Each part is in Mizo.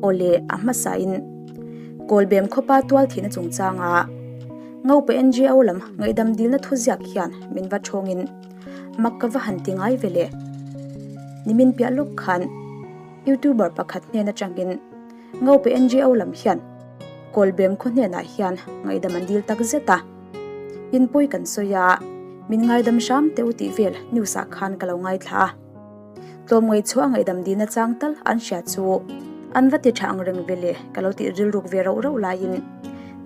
Awle a hmasain Kawlbem khawpa tual thihna chungchanga Ngopa NGO lam ngaihdam dilna thuziak hian min va thawngin mak ka va han ti ngai ve le. Nimin piah lawk khan YouTuber pakhat hnen atangin Ngopa NGO lam hian Kawlbem khaw hnenah hian ngaihdam an dil tak zet a. Inpawi kan sawi a, min ngaidam hram teh u tih vel news ah khan ka lo ngaithla a. Tlawmngaih chu a ngaihdam dihna chang tal an hria chu an va ti tha ang reng ve le ka lo tih rilruk ve rauh rauh laiin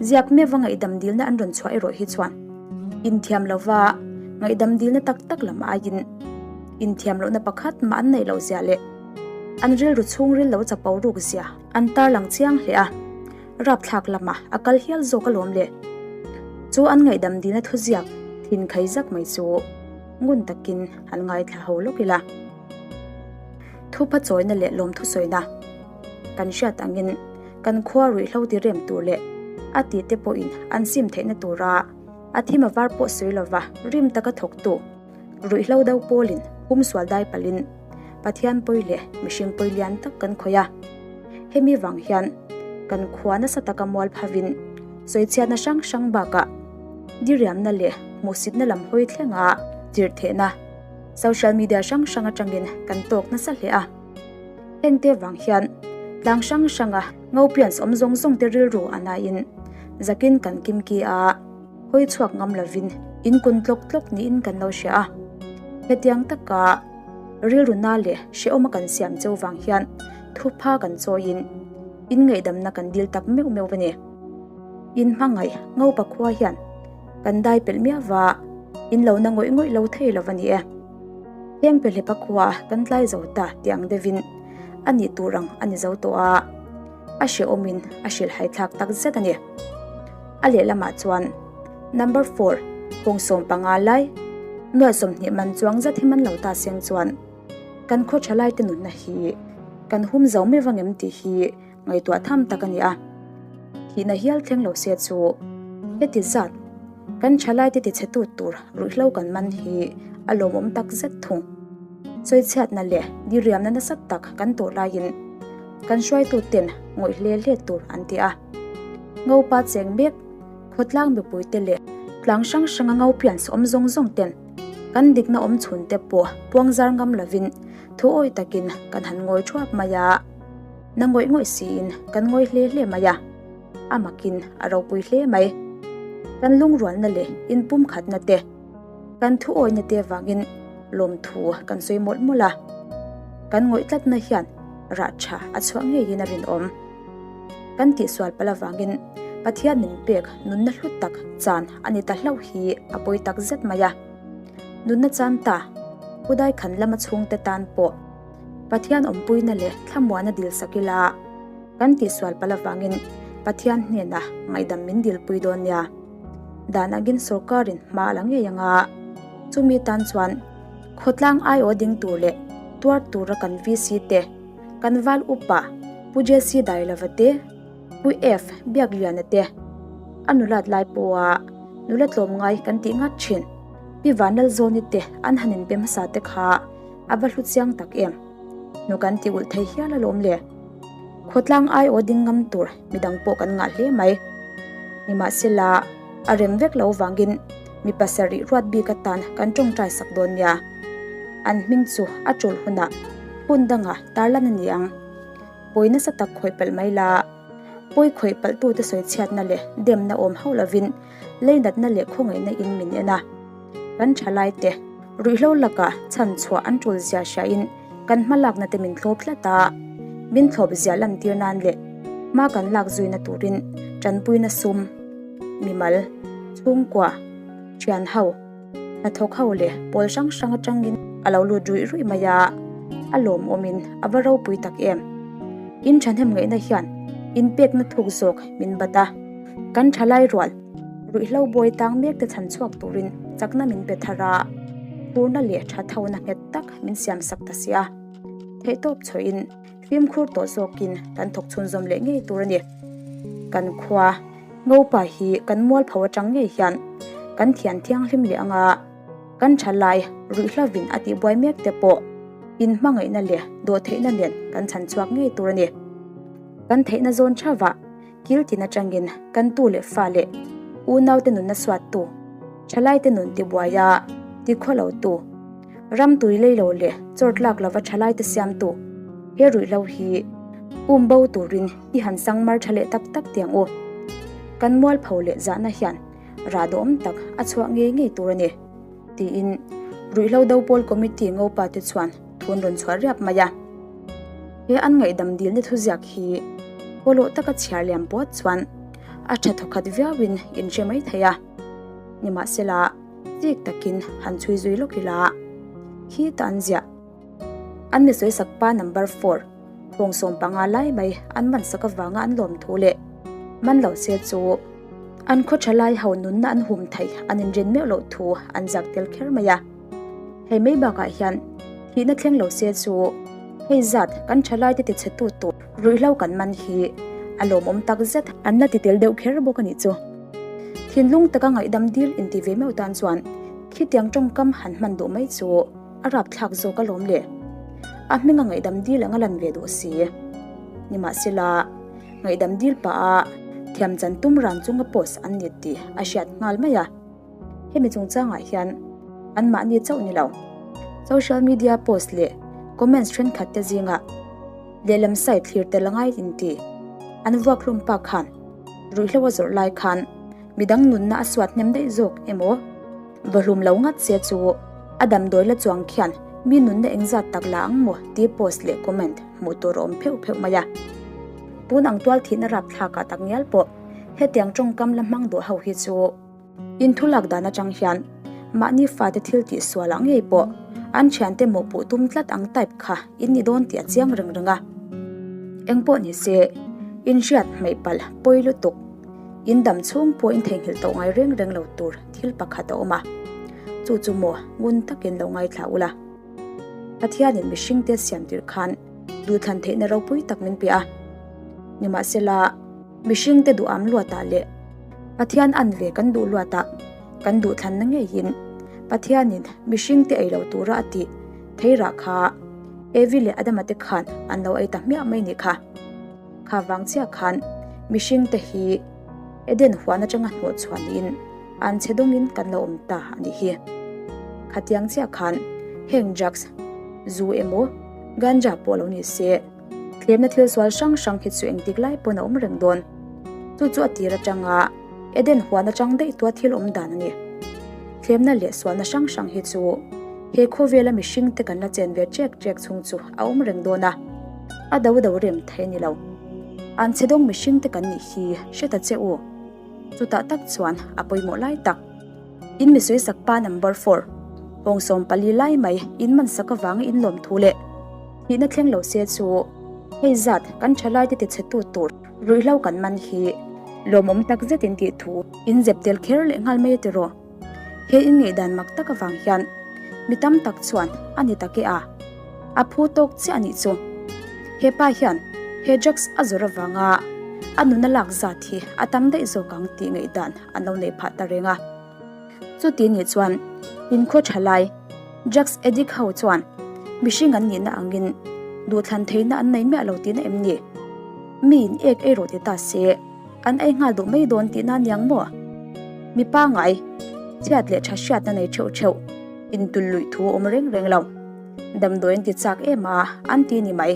ziak meuh va ngaihdam dilna an rawn chhuah erawh hi chuan inthiam lova ngaihdam dilna tak tak lam aiin inthiam lohna pakhat mah an neih loh zia leh an rilru chhungril lo chapo ruk zia an tarlang chiang hle a, rapthlak lamah a kal hial zawk alawm le. Chu an ngaihdam dilna thuziak thinkhai zak mai chu. Ngun takin an ngaithla ho lawk ila. Thupa chawina leh lawmthu sawina kan hriat angin kan khua ruihhlo ti rem tur leh a ti te pawhin an sim theihna tura a thim a var pawh sawi lova rim taka thawktu ruihhlo do pawlin humsual dai palhin Pathian pawi leh mihring pawi lian tak kan khawih a. Hemi vang hian kan khua nasa taka mual phavin sawichhiatna hrang hrang bakah diriamna leh hmuhsitna lam hawi thlenga tirhthehna social media hrang hrang atangin kan tawk nasa hle a. Hengte vang hian tlang hrang hranga ngopians awm zawng zawng te rilru a naiin zakin kan kimki a, hawi chhuak ngam lovin in kun tlawk tlawk niin kan lo hria a. Hetiang taka rilru na leh hrehawma kan siam cheu vang hian thupha kan chawiin inngaihdamna kan dil tak meuh meuh a ni. In hmangaih ngopa khua hian kan dai pelh miah va, in lo na ngawih ngawih lo thei lo va ni e. Heng pehlepa khua kan tlai zo ta tih ang deuhin a nih tur ang a ni zo tawh a, a hrehawmin a hrilhhai thlak tak zet a ni. A lehlamah chuan number four hawngsawm panga lai nuai 20 man chuang zet hi man lo ta seng chuan kan khaw thalaite nunna hi kan hum zo mai vangem tih hi Ngaihtuah tham tak a ni a, thihna hial thleng lo se chu heti zat kan thalaite tichhe tu tur ruihhlo kan man hi a lawmawm tak zet thung. Sawichhiatna leh diriamna nasa tak kan tawh laiin kan hruaituten ngawih hle hle tur an ti a. Ngopa cheng mek khawtlang mipuite leh tlang hrang hranga ngopian sawm zawng zawng ten kan dikna awm chhun te pawh puangzar ngam lovin thu awih takin kan han ngawi thuap mai a. Na ngawih ngawih siin kan ngawi hle hle mai a, a makin a ropui hle mai. Kan lungrualna leh inpumkhatna te, kan thuawina te vangin lawmthu kan sawi mawlh mawlh a, kan ngawih tlatna hian rah tha a chhuah ngeiin a rinawm. Kan tihsual palh avangin Pathian min pek nunna hlu tak chan a ni ta hlauh hi a pawi tak zet mai a. Nunna chan ta, Hudai khan lama chhungte tan pawh, Pathian awmpuina leh thlamuana dil sak ila kan tihsual palh avangin Pathian hnenah ngaihdam min dilpui dawn nia. Dan angin sorkarin hma a la ngei ang a, chumi tan chuan khawtlang aiawh ding tur leh tuar tura kan VC te, kan val upa Pu JC Dailova te, Pu F Biakliana te, a nulat lai pawha nula tlawmngai kan tih ngat thin Pi Vanlalzawni te an han inpe hmasa te kha A va hlu chiang tak em? Nu kan ti ulh thei hial alawm le. Khawtlang aiawh ding ngam tur midang pawh kan ngah hle mai. Nimahsela, a rem vek lo vangin mi pasarih ruat bik atan kan tawngtai sak dawn nia. An hming chu a tul hunah hun dangah tarlan a ni ang. Pawi nasa tak khawih palh mai la. Pawi khawih palhtute sawi chhiatna leh demna awm hauh lovin leinatna leh khawngaihna in min en a. Kan thalai te ruihhlo lakah chhan chhuah an tul zia hriain kan hma lakna te min thlawp tlat a, min thlawp zia lantir nan leh hma kan lak zuina turin tanpuina sum, mimal, chhungkua, thian ho, hnathawk ho leh pawl hrang hrang atangin a lo lut ruih ruih mai a, a lawmawmin a va ropui tak em. In thahnem ngaihna hian inpekna thuk zawk min bat a, kan thalai rual. Ruihhlo bawi tang mek te chhan chhuak turin chakna min pe thar a, phurna leh tha thona nghet tak min siam sak ta sia. Theihtawp chhuahin fimkhur tawh zawkin kan thawk chhunzawm leh ngei tur a ni. Kan khua Ngopa hi kan mualpho atang ngei hian kan thian thianghlim leh anga kan tha lai ruihhlovin a tihbuai mek te pawh inhmangaihna leh dawhtheihna nen kan chhan chhuak ngei tur a ni. Kan theihna zawn theuhah kil tin atangin kan tu leh fa leh unaute nunna suattu, thalaite nun tibuai a tikhawlotu, ram tui lei lo leh chawr tlak lova thalaite siamtu he ruihhlo hi um bo turin i han sang mar tha leh tak tak tiang u. Kan mualpho leh zahna hian rah duhawm tak a chhuah ngei ngei tur a ni, tiin ruihhlo do pawl committee ngopa te chuan thun rawn chhuah riap mai a. He an ngaihdam dilna thuziak hi pawlawh taka chhiar liam puat chuan a tha thawkhat viauin in hre mai thei a. Nimahsela, chik takin han chhui zui lawk ila, khi ta an ziah. An mi sawisak pa number four, thawngsawm panga lai mai an man sak avanga an lawm thu leh man lo se chu an khaw tha lai ho nunna an hum thei an inrin meuh loh thu an zak tel kher mai a. Hei mai bakah hian thihna thleng lo se chu hei zat kan tha laite tichhe tu tur ruihhlo kan man hi a lawmawm tak zet an la ti tel deuh kher bawk a nih chu. Thinlung taka ngaihdam dil inti ve meuh tan chuan khitiang tawngkam han hman duh mai chu a rapthlak zawk alawm le. A hminga ngaihdam dil anga lan ve duh si. Nimahsela, ngaihdam dil pah a thiam chan tum ran chunga post an ni tih a hriat nghal mai a. Hemi chungchangah hian anmahni chauh ni lo, social media post leh comments thenkhat te zingah lehlam side thlir tel a ngai inti. An vuak hlawm pa khan ruihhlo a zawrh lai khan midang nunna a suat hnem daih zawk emaw vawhlum lo ngat se chu a damdawi la chuang khian mi nunna engzat tak la ang maw tih post leh comment hmuh tur a awm pheuh pheuh mai a. Tun ang tual thihna rapthlakah takngial pawh hetiang tawngkam la hmang duh ho hi chu In thu lak dan atang hian mahni fate thil tih sual ah ngei pawh an thiante mawhpuh tum tlat ang type kha in ni dawn tih a chiang reng reng a. Engpawh ni se, in hriat hmeih palh pawi lutuk, in dam chhung pawh in theihnghilh tawh ngai reng reng lo tur thil pakhat a awm a, chu chu maw ngun takin lo ngaithla ula. Pathianin mihringte siam tirh khan duhthlan theihna ropui tak min pe a, nimahsela mihringte duham luatah leh Pathian an ve kan duh luatah kan duhthlanna ngeiin Pathianin mihringte ei lo tura a tih theirah kha Evi leh Adama te khan an lo ei ta hmiah mai nih kha. Kha vang chiah khan mihringte hi Eden huan atanga hnawh chhuah niin an chhe dawngin kan lo awm ta a nih hi. Khatiang chiah khan heng drugs, zu emaw ganja pawh lo ni se, Thlemna thil sual hrang hrang hi chu engtik lai pawn a awm reng dawn. Chu chu a tir atanga Eden huan atang daih tua thil awm dan a ni. Thlemna leh sualna hrang hrang hi chu he khawvela mihring te kan la chen ve ṭek ṭek chhung chu a awm reng dawn a, a do do rem thei a ni lo. An chhe dawng mihring te kan nih hi hre ta che u. Chutah tak chuan a pawimawh lai tak. In mi sawisak pa number four, pawngsawm pali lai mai in man sak avanga in lawm thu leh thihna thleng lo se chu hei zat kan thalai te tichhe tu tur ruihhlo kan man hi lawmawm tak zet in tih thu in zep tel kher leh nghal mai a ti rawh. He in ngaihdan mak tak avang hian mi tam tak chuan a ni tak e a, a phu tawk chiah a nih chu. He pa hian he drugs a zawrh avanga a nuna lak zat hi a tam daih zawk ang tih ngaihdan an lo neih phah ta reng a. Chuti nih chuan inkhaw tha lai drugs addict ho chuan mihring an nihna angin duhthlan theihna an nei miah lo tihna em ni? Miin ek ei rawh ti ta se an ei nghal duh mai dawn tihna aniang maw? Mi pangngai, chhiat leh tha hriatna nei theuh theuh intulh luih thu a awm reng reng lo. Damdawi an ti chak em a, an ti ni mai.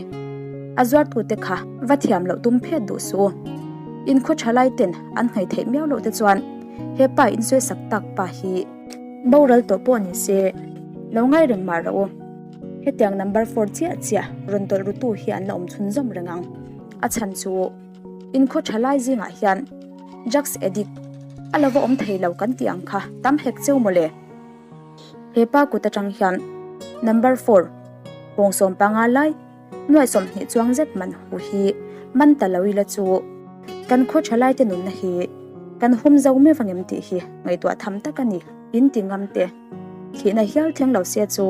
A zuartute kha va thiam loh tum phet duh suh u. Inkhaw tha lai ten an hnaih theih miau loh te chuan he pa insawisak tak pa hi boral tawh pawh ni se lo ngai reng mah rawh u. Hetiang number four chiah chiah rawn tawlh rutu hi an la awm chhunzawm reng ang. A chhan chu inkhaw tha lai zingah hian drugs addict a lo va awm thei lo kan tih ang kha tam hek cheu mawle. He pa kut atang hian number four pawngsawm panga lai nuaih 20 chuang zet man hu hi man ta lo ila chu kan khaw tha lai te nunna hi kan hum zo mai vang em tih hi ngaihtuah tham tak a ni. In ti ngam te thihna hial thleng lo se chu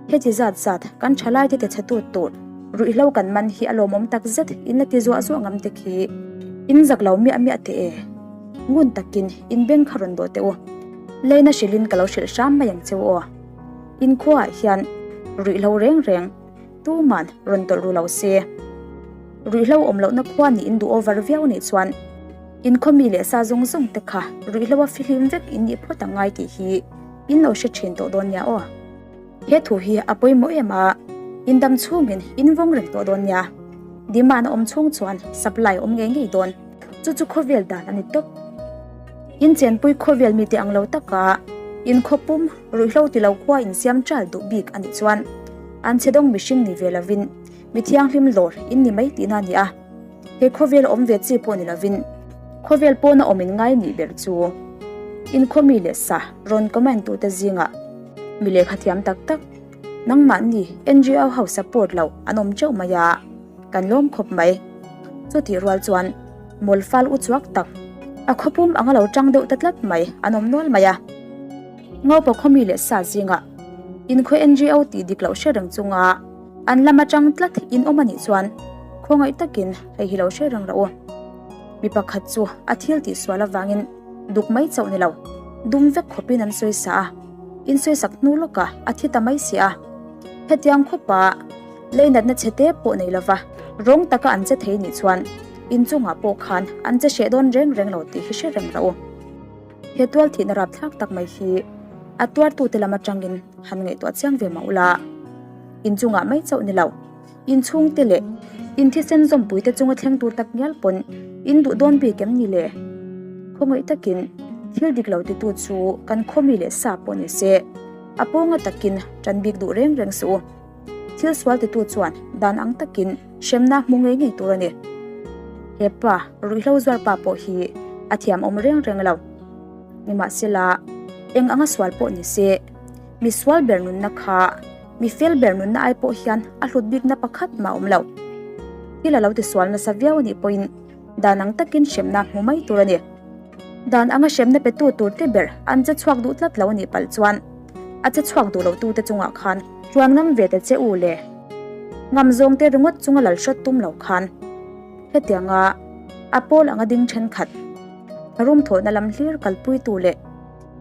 heti zat zat kan tha lai te tichhe tut tur ruihhlo kan man hi a lawmawm tak zet in la ti zuah zuah ngam te khi in zak lo miah miah teh e. Ngun takin in beng kha rawn dawh teh u. Leina hrilhin ka lo hrilh hram mai ang cheu aw. Inkhuaah hian ruihhlo reng reng tuman rawn tawlh ru lo se. Ruihhlo awm lohna khua nih in duh over viau nih chuan in khaw mi leh sa zawng zawng te kha ruihhlo a fihlim vek in nih phawt ang ngai tih hi in lo hre thin tawh dawn nia aw. He thu hi a pawimawh em a, in dam chhungin in vawng reng tawh dawn nia. Demand a awm chhung chuan supply a awm ngei ngei dawn. Chu chu khawvel dan a ni tawp. In chenpui khawvel mite ang lo taka in khaw pum ruihhlo ti lo khua in siam chal duh bik a nih chuan an chhe dawng mihring ni ve lovin mi thianghlim lawr in ni mai tihna a ni a. He khawvel awm ve chi pawh ni lovin khawvel pawna awm in ngai nih ber chu in khaw mi leh sa rawn comment tute zingah mi lehkha thiam tak tak nangmahni NGO ho support lo an awm teuh mai a. Kan lawm khawp mai. Chutih rual chuan mawl fal u chuak tak a khawpum anga lo tang deuh ta tlat mai an awm nual mai a. Ngaupa khawmi leh sa zingah inkhaw NGO tih dik loh hre reng chunga an lam atang tlat in awm a nih chuan khawngaih takin hei hi lo hre reng rawh u. Mi pakhat chu a thil tih sual avangin duk mai chauh ni lo, dum vek khawpin an sawi sa a, in sawisak hnu lawkah a thi ta mai si a. Hetiang khawpa Leinatna chhe te pawh nei lova rawng taka an che thei nih chuan inchungah pawh khan an che hreh dawn reng reng lo tih hi hre reng rawh u. He tual thihna rapthlak tak mai hi a tuartute lam atangin han ngaihtuah chiang ve mah ula. Inchungah mai chauh ni lo, inchhungte leh inthisen zawmpuite chunga thleng tur tak ngial pawn in duh dawn bik em ni le? Khawngaih takin thil dik lo titu chu kan khawmi leh sa pawh ni se, a pawnga takin tan bik duh reng reng suh u. Thil sual titu chuan dan ang takin hremna hmu ngei ngei tur a ni. He pa, ruihhlo zuar pa pawh hi a thiam awm reng reng lo. Nimahsela, eng anga sual pawh ni se, mi sual ber nunna kha mi fel ber nunna ai pawh hian a hlut bikna pakhat mah a awm lo. Thil a lo tisual nasa viau a nih pawhin dan ang takin hremna hmu mai tur a ni. Dan anga hremna petu tur te ber an che chhuak duh tlat lo a nih palh chuan a che chhuak duh lo tute chungah khan chuan ngam ve ta che u le. Ngam zawng te ringawt chunga lal hrawt tum lo khan hetianga a pawl anga ding thenkhat rum thawhna lam hlir kalpuitu leh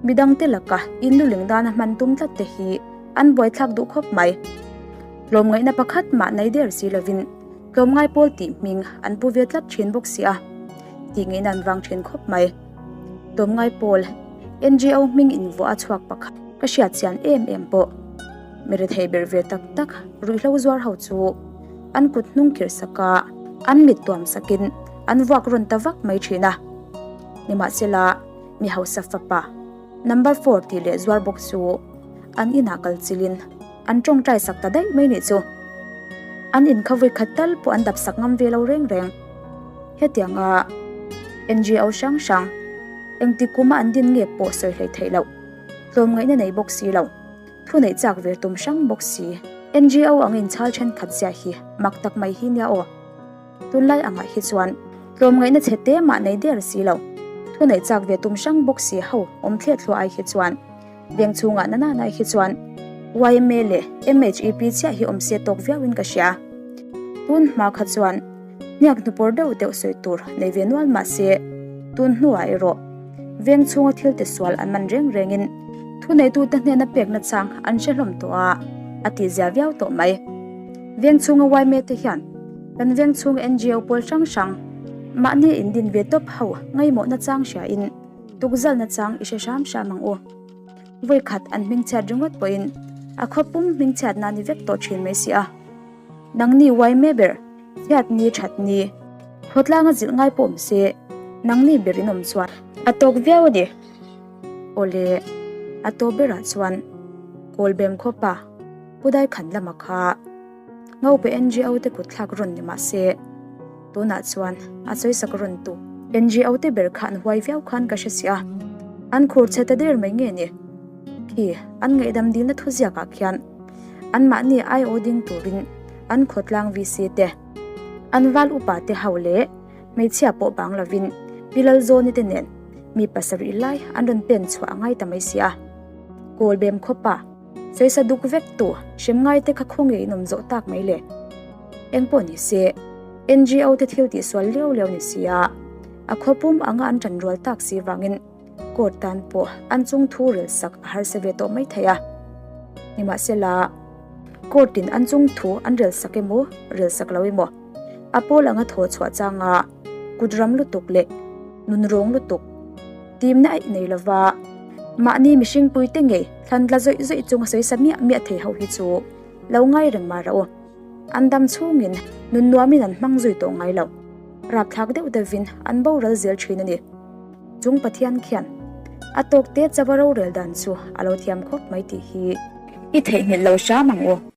midangte laka inluling dana hman tum tlat te hi an buaithlak duh khawp mai. Tlawmngaihna pakhat mah nei der si lovin Tlawmngai pawl tih hming an pu ve tlat thin bawk si a, tih ngei nan vang thin khawp mai. Tlawmngai pawl, NGO hming invuah a chhuak pakhat ka hriat chian em em pawh. Mi rethei ber ve tak tak ruihhlo zuar ho chu an kut hnung khirh sak a, an mit tuam sakin an vuak rawn ta vak mai thin a. Nimahsela, mi hausa fapa number four tih leh zuar bawk chu an inah kal chilin, An tawngtai sak ta daih mai nih chu. An inkha vui khat tal pawh an dap sak ngam ve lo reng reng. Hetianga NGO hrang hrang engti kuma an din nge pawh sawi hlei theih loh. Tlawmngaihna nei bawk si lo. Thu neih chak ve tum hrang bawk si. NGO ang inchhal thenkhat zia hi mak tak mai hi nia aw. Tunlai angah hi chuan tlawmngaihna chhe te mah nei der si lo. Thu neih chak ve tum hrang bawk si ho awm thliah thluah ai hi chuan Veng chhungah na nana hi chuan yma leh MHEP chiah hi awm se tawk viauin ka hria. Tun hma kha chuan hniak hnupawr deuh deuh sawi tur nei ve nual mah se, tun hnuah erawh veng chhunga thil ti sual an man reng rengin thuneitute hnena pekna chang an hre hlawm tawh a, a tihzia viau tawh mai. Veng chhunga yma te hian kan veng chhunga NGO pawl hrang hrang mahni indin ve tawp ho ngaimawhna chang hriain, Tukzalna chang i hre hram hram ang u. Vawikhat an hmingchhiat ringawt pawhin a khaw pum hmingchhiatna ni vek tawh thin mai si a. Nangni uai me ber, chhiat ni that ni, khawtlanga zilh ngai pawh awm se, nangni ber in awm chuan a tawk viau a ni. Awle, a tawp berah chuan Kawlbem khawpa Pu Daikhan lama kha Ngope NGO te kut thlak rawn ni mah se, tunah chuan a sawisak rawn tu NGO te ber kha an huai viau khan ka hre si a, an khur chhe ta der mai nge ni? Khi an ngaihdam dilna thuziak ah khian anmahni aiawh ding turin an khawtlang VC te, an val upa te ho leh hmeichhia pawh bang lovin Pi Lalzawni te nen mi pasarih lai an rawn pen chhuah a ngai ta mai si a. Kawlbem khawpa. Saisa duk vek tu hrem ngai te kha khaw nge in awm zawh tak mai le? Eng pawh ni se, NGO te thil tih sual liau liau ni si a, a khaw pum anga an tan rual tak si vangin court tan pawh an chung thu rel sak a harsa ve tawh mai thei a. Nimahsela, court in an chung thu an rel sak emaw, rel sak lo emaw? A pawl anga thaw chhuah changa kut ram lutuk leh nun rawng lutuk timna aih nei lova mahni mihring puite ngei thlan tla zawih zawih chunga sawi sa miah miah thei ho hi chu lo ngai reng mah rah u. An dam chhungin nun nuamin an hmang zui tawh ngai lo. Rapthlak deuh deuhin an boral zel thin a ni. Chung Pathian khian a tawk te chava rorel dan chu a lo thiam khawp mai tih hi i theihnghilh lo hram ang u.